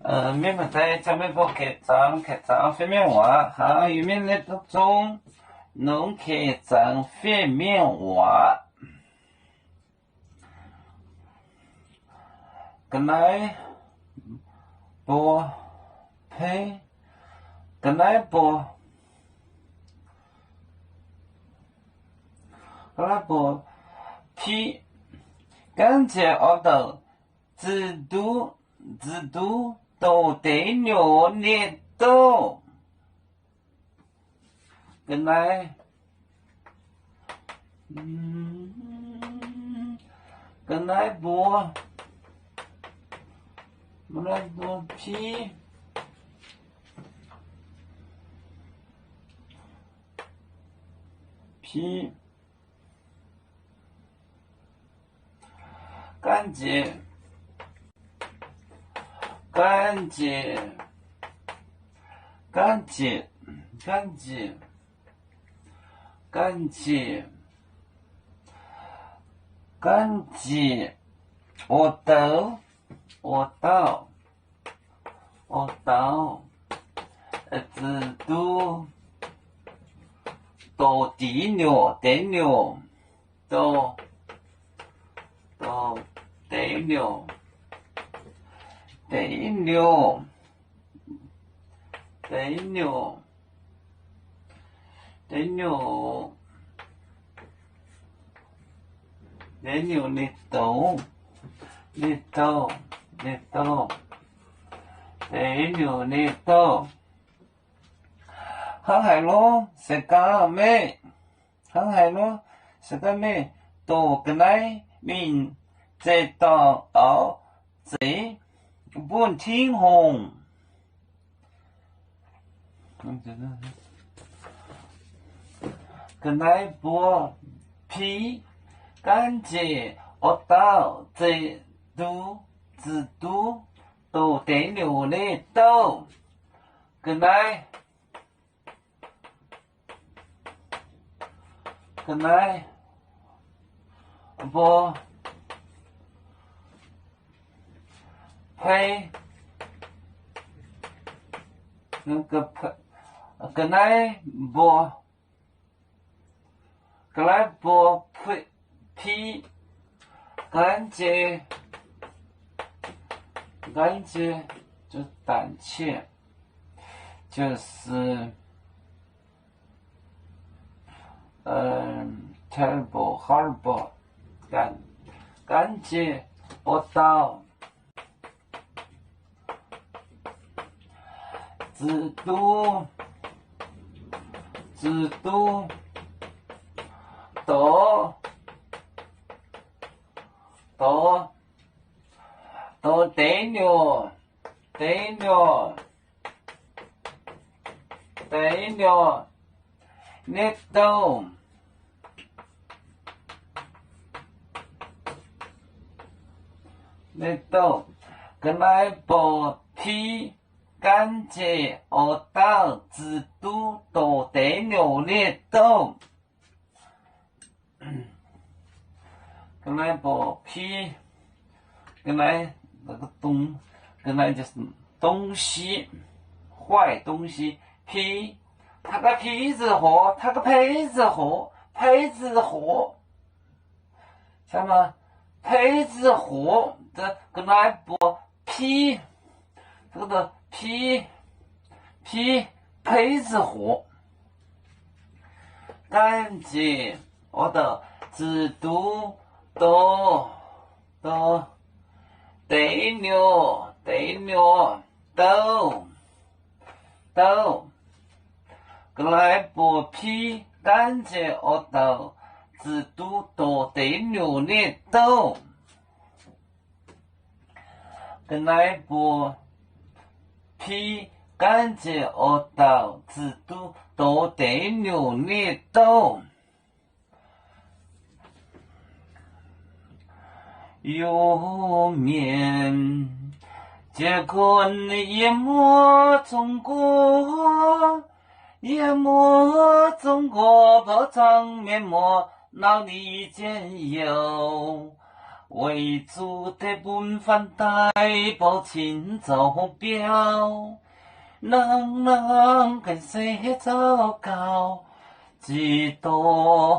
Mienh maaih deix caux meih mbuo kec zaangx, kec zaangx fiev mienh waac. Hnangv yie mienh naaiv duqv zungv nongx kec zaangx fiev mienh waac. Ga'naaiv mbuo pei, ga'naaiv mbuo, ga'naaiv mbuo piv, gan njiec oix douc ziqc nduqv, ziqc nduqv douc deix nyuoz ninh douh. Ga'naaiv, ga'naaiv mbuo, mbuo piv, piv, gan njiec, gan njiec, gan njiec, gan njiec, gan njiec, gan njiec, oix douc, oix dauh, oix dauh, ziqc nduqv douc deix nyuoz, deix nyuoz, douc, douc deix nyuoz, deix nyuoz, deix nyuoz, deix nyuoz, deix nyuoz ninh douc, ninh douc, ninh douc, deix nyuoz ninh douc. Hnangv haaix nor se gaax meih, hnangv haaix nor se gaax meih doqc ga'naaiv mingh zeiz dauh auv zeiz mbuonh tingv hongh. Ga'naaiv mbuo piv, gan njiec oix dauh ziqc nduqv, ziqc nduqv douc deix nyuoz ninh douh. Ga'naaiv, ga'naaiv mbuo pei, ga'naaiv mbuo, ga'naaiv mbuo piv, gan njiec, gan njiec, 胆怯, 就是 terrible, horrible, gan, gan njiec oix dauh ziqc duqv, ziqc duqv douc, douc, douc deix nyuoz, deix nyuoz, deix nyuoz ninh douh, ninh douh. Ga'naaiv mbuo piv, gan njiec oix dauh ziqc duqv douc deix nyuoz ninh douh. Ga'naaiv mbuo piv, ga'naaiv, ga'naaiv 东西, 坏东西, piv, 他个皮子活, 他个胚子活, 胚子活, 胚子活, ga'naaiv mbuo piv, piv, piv, 胚子活. Gan njiec oix douh ziqc duqv douc, douc deix nyuoz, deix nyuoz douh, douh. Ga'naaiv mbuo piv, gan njiec oix douh ziqc duqv douc deix nyuoz ninh douh. Ga'naaiv mbuo piv, gan njiec oix douh ziqc duqv douc deix nyuoz ninh douh. Youh mienh jiex kuonx yie muoz Zong-Guoqv, yie muoz Zong-Guoqv bou cang mienh muoz nau ni jienv youh. Weic zuqc deix bun fanh daaih bouh cingx zoux hungh biauv, nangv nangv ganh se zauv gauh zic doz